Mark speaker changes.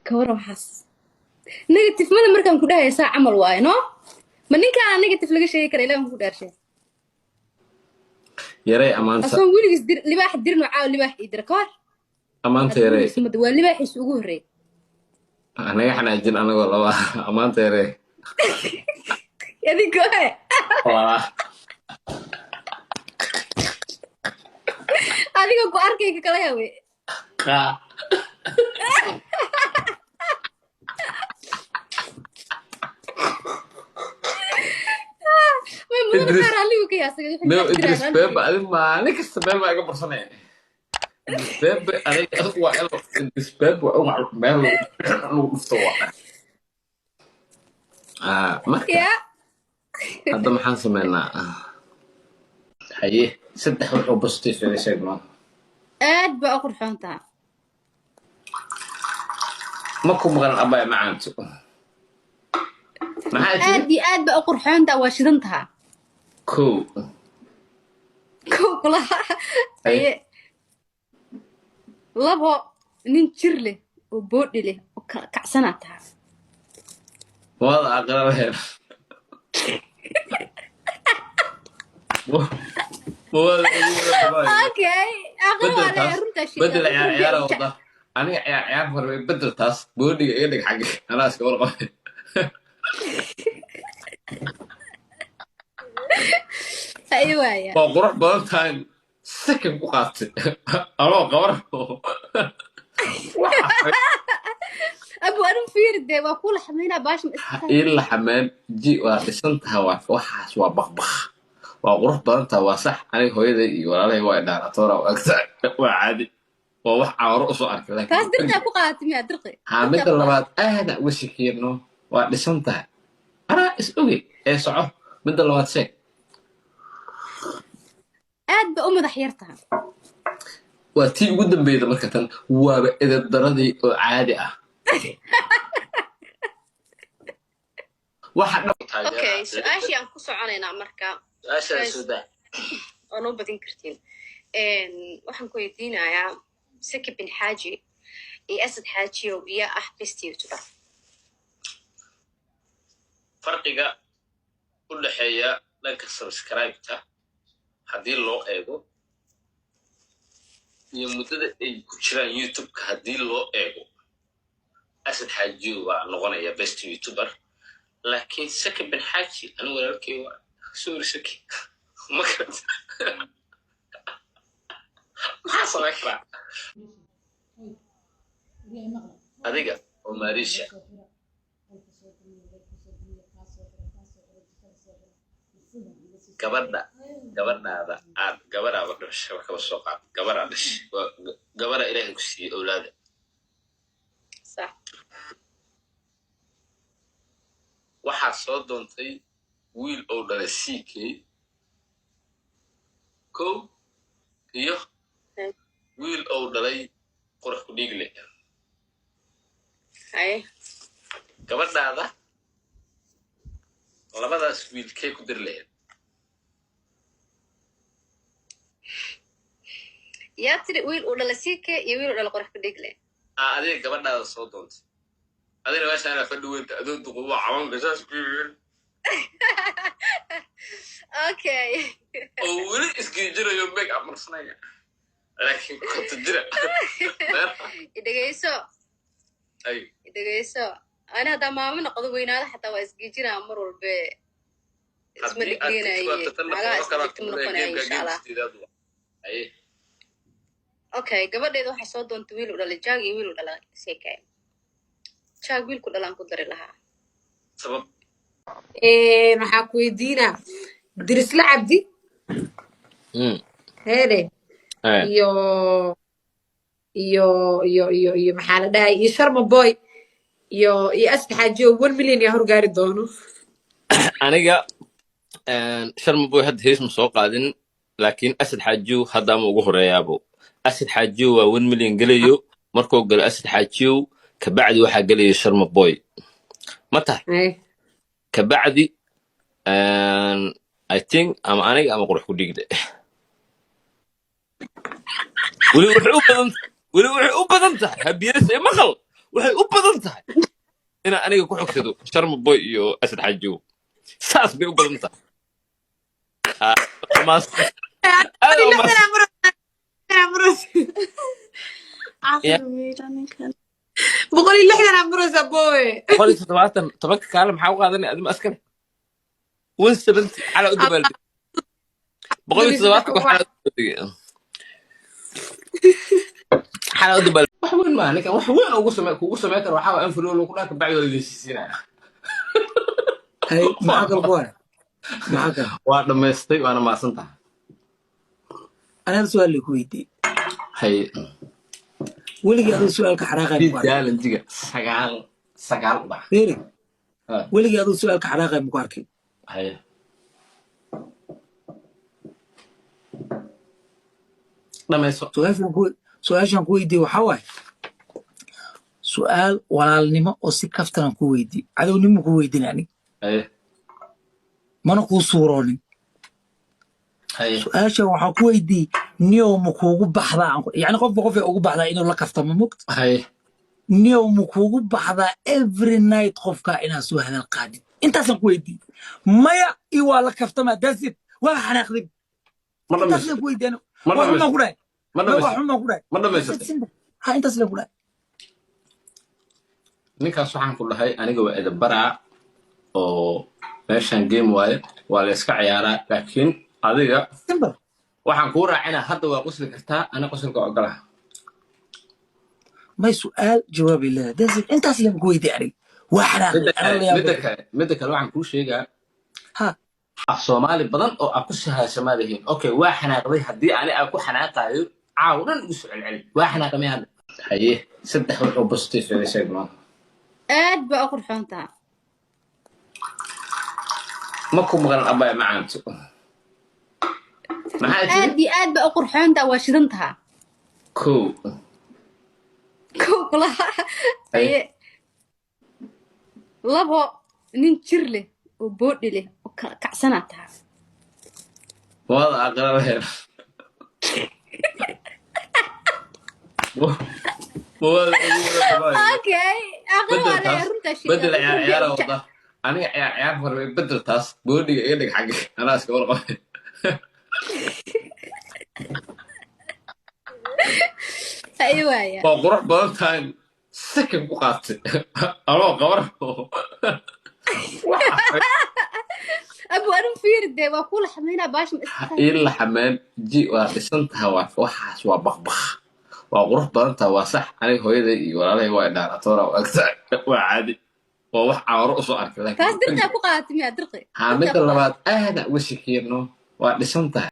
Speaker 1: Ka waran waxaas? Negative male markaan ku dhahaya, saa camal waaye. No, ma ninkaana negative laga sheegi kara? Ilaah ku dhaarshay.
Speaker 2: Yarey amaanta.
Speaker 1: Asoon weligiis dir libaax dirin oo caawa libaax ii dira, ka war?
Speaker 2: Amaanta yarey.
Speaker 1: Weligiis waa libaaxiisa ugu horreeyay.
Speaker 2: Naga xanaajin anagoo laba. Amaanta yarey.
Speaker 1: Adinkoo he?
Speaker 2: Waa.
Speaker 1: Adiga ku arkayka kala yawe.
Speaker 2: Qaa.
Speaker 1: Way mudan.
Speaker 2: Idris.
Speaker 1: Maxaa raalligu ka yahay asaga?
Speaker 2: Meo
Speaker 1: wuxuu
Speaker 2: Idris
Speaker 1: diraa.
Speaker 2: Bebe, adi maalin kasta meel baa iga barsanaya. Idris Bebe, aniga waa in Idris Bebe waa in wax meel lagu dhufto waa. Ah, marka
Speaker 1: ya.
Speaker 2: Hadda maxaan sameynaa? Haye, saddex wuxuu positive iga sheeg noo.
Speaker 1: Aad baa u qurxoon taha.
Speaker 2: Ma ku maqlan, abaya macaanto. Maxaa
Speaker 1: Aad
Speaker 2: tiri?
Speaker 1: iyo aad baa u qurxoon taha, waa shidan taha.
Speaker 2: Kow.
Speaker 1: Kow kulaha. Haye, labo, nin jir leh oo boodhi leh oo kala kacsanaa taha.
Speaker 2: Waada aqra lahayn. Waada ugu wada qabaayo.
Speaker 1: Okay, aqri
Speaker 2: Bedel
Speaker 1: waa leeyahay.
Speaker 2: taas.
Speaker 1: Runtaa sheega.
Speaker 2: Bedel, ciyaar ciyaara wada. Aniga ciyaar ciyaar farbe, bedel taas. Boodhiga iga dhig xagga. Anaa iska warqabay.
Speaker 1: Haye, waaya.
Speaker 2: Waa qurux badan tahay second ku qaatay. Anoo qabar. Waxa
Speaker 1: Abu anu fiiri dee, waa kuu laxmaynaa baasha ma iska
Speaker 2: ii laxameen ji, waa dhisan tahay, waa waxaas, waa baqbaq, waa qurux badan tahay, waa sax. Aniga hooyaday iyo walaalahay waa idhaan atoora u egtahay, waa caadi, waa wax aan hore usoo arkay.
Speaker 1: Taas
Speaker 2: laakiin
Speaker 1: dirqaa ku qaadatay miyaa dirqi?
Speaker 2: Haa, midda labaad aada uga shakiyano, waa dhisan tahay, anaa is ogey ee soco. Midda labaad sheeg.
Speaker 1: Aad ba u madax yar tahay.
Speaker 2: Waa tii ugu dambeyda. Marka tan waaba edeb daradii oo caadi ah. Waxa dhan.
Speaker 1: Okay, su-aashii aan ku soconaynaa marka.
Speaker 2: Su-aashaa soo daa.
Speaker 1: Oo noo badin kartiin. Waxaan ku weydiinayaa, Saki bin Xaaji iyo Asad Xaajiyow iyo ah best YouTuber?
Speaker 2: Farqiga u dhexeeya dhanka subscribe-ta haddii loo eego iyo muddada ay ku jiraan YouTube-ka haddii loo eego, Asad Xaajiyo waa noqonaya best YouTuber, laakiin Saki bin Xaaji anigu walaalkay waa. Sorry Saki, ma garata? Maxaa samayn karaa adiga oo Marisha? Gabadha, gabadhaada aad gabadhaaba dhashay, wax kaba soo qaad, gabadhaa dhashay, waa gabadha Ilaahay ku siiyey owlaada.
Speaker 1: Sax.
Speaker 2: Waxaa soo doontay wiil ou dhalay CK kow iyo wiil ou dhalay Qurux ku Dhiigle.
Speaker 1: Haye.
Speaker 2: Gabadhaada labadaas wiil kee ku diri lahayd?
Speaker 1: Yaa tiri? Wiil uu dhala CK iyo wiil uu dhala Qorax ku Dhigle?
Speaker 2: Aa, adiga gabadhaada soo doontay, adigna meesha anaa fadhi weynta adoo duquba cabanka saas ku yihiin.
Speaker 1: Okay.
Speaker 2: Oo weli isgiijinayo, make up marsanaya, laakiin konta jira.
Speaker 1: Idhegeyso.
Speaker 2: Ay.
Speaker 1: Idhegeyso, ani haddaa maamo noqdo, weynaado, xataa waa isgiijinaa mar walbe, isma
Speaker 2: Haddii aad ka
Speaker 1: dhigeenaye.
Speaker 2: jawaabto tanna,
Speaker 1: Naagaha
Speaker 2: qodobo kalaa
Speaker 1: isdhigta
Speaker 2: ku
Speaker 1: ma
Speaker 2: leeyahay.
Speaker 1: noqonaya
Speaker 2: Gameka
Speaker 1: insha
Speaker 2: game
Speaker 1: Allah.
Speaker 2: sideedaad waa. Haye.
Speaker 1: Okay, gabadheeda waxaa soo doontay wiil u dhalay Jaag iyo wiil u dhalay CK. Jaag wiilku dhalaan ku dari lahaa.
Speaker 2: Sabab?
Speaker 3: Waxaa ku weydiinaa Dirisle Cabdi heede iyo maxaa la dhahay, iyo Sharma Boy iyo Asad Xaajiyo, 1 million yaa horgaari doono?
Speaker 2: Aniga Sharma Boy hadda hees ma soo qaadin, laakiin Asad Xaajiyow hadda ama ugu horeeyaabo. Asad Xaajiyow waa 1 million gelayo. Markuu galo Asad Xaajiyow, kabacdi waxaa gelaya Sharma Boy, ma tahay?
Speaker 3: Ay.
Speaker 2: Kabacdi I think ama aniga ama Qurux ku Dhiigle. Weli waxay u badan, weli waxay u badan tahay habiyese maqal. Waxay u badan tahay inaan aniga ku xogsado Sharma Boy iyo Asad Xaajiyo. Saas bay u badan tahay. Ah, aad u
Speaker 4: Caqli miira ninkan.
Speaker 3: 160 amrosa boy.
Speaker 2: 170 tobanka kaale maxaa u qaadanaya? Adima askale 170 xalaa u dabaaldeg. 170 waxaa u dabaaldegay, xalaa u dabaaldeg. Wax weyn maaha ninkan, wax weyn ugu samee kugu samey karo waxaa waa in follow lagu dhaha, kabacdi waa la heshiisiinaya.
Speaker 5: Hay, maxaa kale ku haya? Maxaa kale?
Speaker 2: Waa dhammaystay, waana mahadsan tahay.
Speaker 5: Anaa su-aal la ku weydiiyey.
Speaker 2: Hay.
Speaker 5: Weligii aduu su-aalka xanaaqay maku arkay?
Speaker 2: Challenge-ga sagaal sagaal ubax.
Speaker 5: Fiiri, weligii aduu su-aalka xanaaqay maku arkay?
Speaker 2: Haye, dhamayso.
Speaker 5: Su-aashaan ku weydiiyey waxaa waaye su-aal walaalnimo oo si kaftanan ku weydiiyey, cadownimo ku weydiin anig.
Speaker 2: Haye.
Speaker 5: Mana kuu suuroonin.
Speaker 2: Haye.
Speaker 5: Su-aashan waxaa ku weydiiyey, niyow ma kuugu baxdaa yacni qofba qofay ugu baxdaa inuu la kaftamo, mugta?
Speaker 2: Haye.
Speaker 5: Niyow ma kuugu baxdaa every night qofkaa inaad soo hadal qaadid? Intaasaan ku weydiiyey. Maya i waa la kaftamaa, that's it. Waa xanaaqday.
Speaker 2: Ma
Speaker 5: Intaas
Speaker 2: dhamaysatay?
Speaker 5: laan ku weydiiyey anigu.
Speaker 2: Ma
Speaker 5: Wax xumaan
Speaker 2: dhamaysatay?
Speaker 5: ku dhahay?
Speaker 2: Ma
Speaker 5: Ma wax
Speaker 2: dhamaysatay?
Speaker 5: xumaan ku dhahay?
Speaker 2: Ma dhamaysatay?
Speaker 5: Ha, intaas laan ku dhahay.
Speaker 2: Ninkaas waxaan ku dhahay aniga waa edabaraa oo meeshan game waaye, waa la iska ciyaaraa, laakiin adiga
Speaker 5: Simple.
Speaker 2: waxaan kuu raacinaa hadda waa qosli kartaa, ana qosolka ogolaha.
Speaker 5: May, su'aal jawaabay leedahay, that's it. Intaas laan ku weydiiyey aniga. Waa xanaaqday.
Speaker 2: Midda
Speaker 5: Anaa
Speaker 2: kale,
Speaker 5: la yaabay.
Speaker 2: midda kale waxaan kuu sheegaa,
Speaker 5: Ha.
Speaker 2: af Soomaali badan oo aad ku sahaashamaa lihiin. Okay, waa xanaaqday. Haddii ani aan ku xanaaqaayo caaw dhan igu soo celceli, waa xanaaqay miya hadda? Haye, saddex wuxuu positive iga sheeg maanta.
Speaker 1: Aad baa u qurxoon taha.
Speaker 2: Ma ku maqlan, abaya macaanto. Maxaa tiri?
Speaker 1: Aad iyo aad baa u qurxoon taha, waa shidan taha.
Speaker 2: Kow.
Speaker 1: Kow kulaha.
Speaker 2: Haye.
Speaker 1: Haye, labo, nin jir leh oo boodhi leh oo kala kacsanaa taha.
Speaker 2: Waada aqra lahayn, waada ugu wada qabaayo.
Speaker 1: Okay, aqri
Speaker 2: Bedel
Speaker 1: waa leeyahay.
Speaker 2: taas.
Speaker 1: Runtaa sheega.
Speaker 2: Bedel ciyaar ciyaara wada. Aniga ciyaar ciyaar hore bedel taas, boodhiga iga dhig xagga, anaa iska warqabay.
Speaker 1: Haye waaya.
Speaker 2: Waa qurux badan tahay second ku qaatay anoo qabar.
Speaker 1: Abu arin fiiri dee, waa kula xamaynaa baashan iska.
Speaker 2: Ii laxameen ji, waa dhisan tahay, waa waxaas, waa baqbaq. Waa qurux badan tahay, waa sax. Aniga hooyaday iyo walaalahay waa idhaan atoora u egtahay, waa caadi, waa wax caawaro usoo arkay.
Speaker 1: Taas
Speaker 2: laakiin
Speaker 1: dirtaa ku qaadatay miyaa dirqi?
Speaker 2: Haa.
Speaker 1: Dirtaa
Speaker 2: Midda
Speaker 1: ku qaadatay.
Speaker 2: labaad aada uga shakiyano, waa dhisan tahay.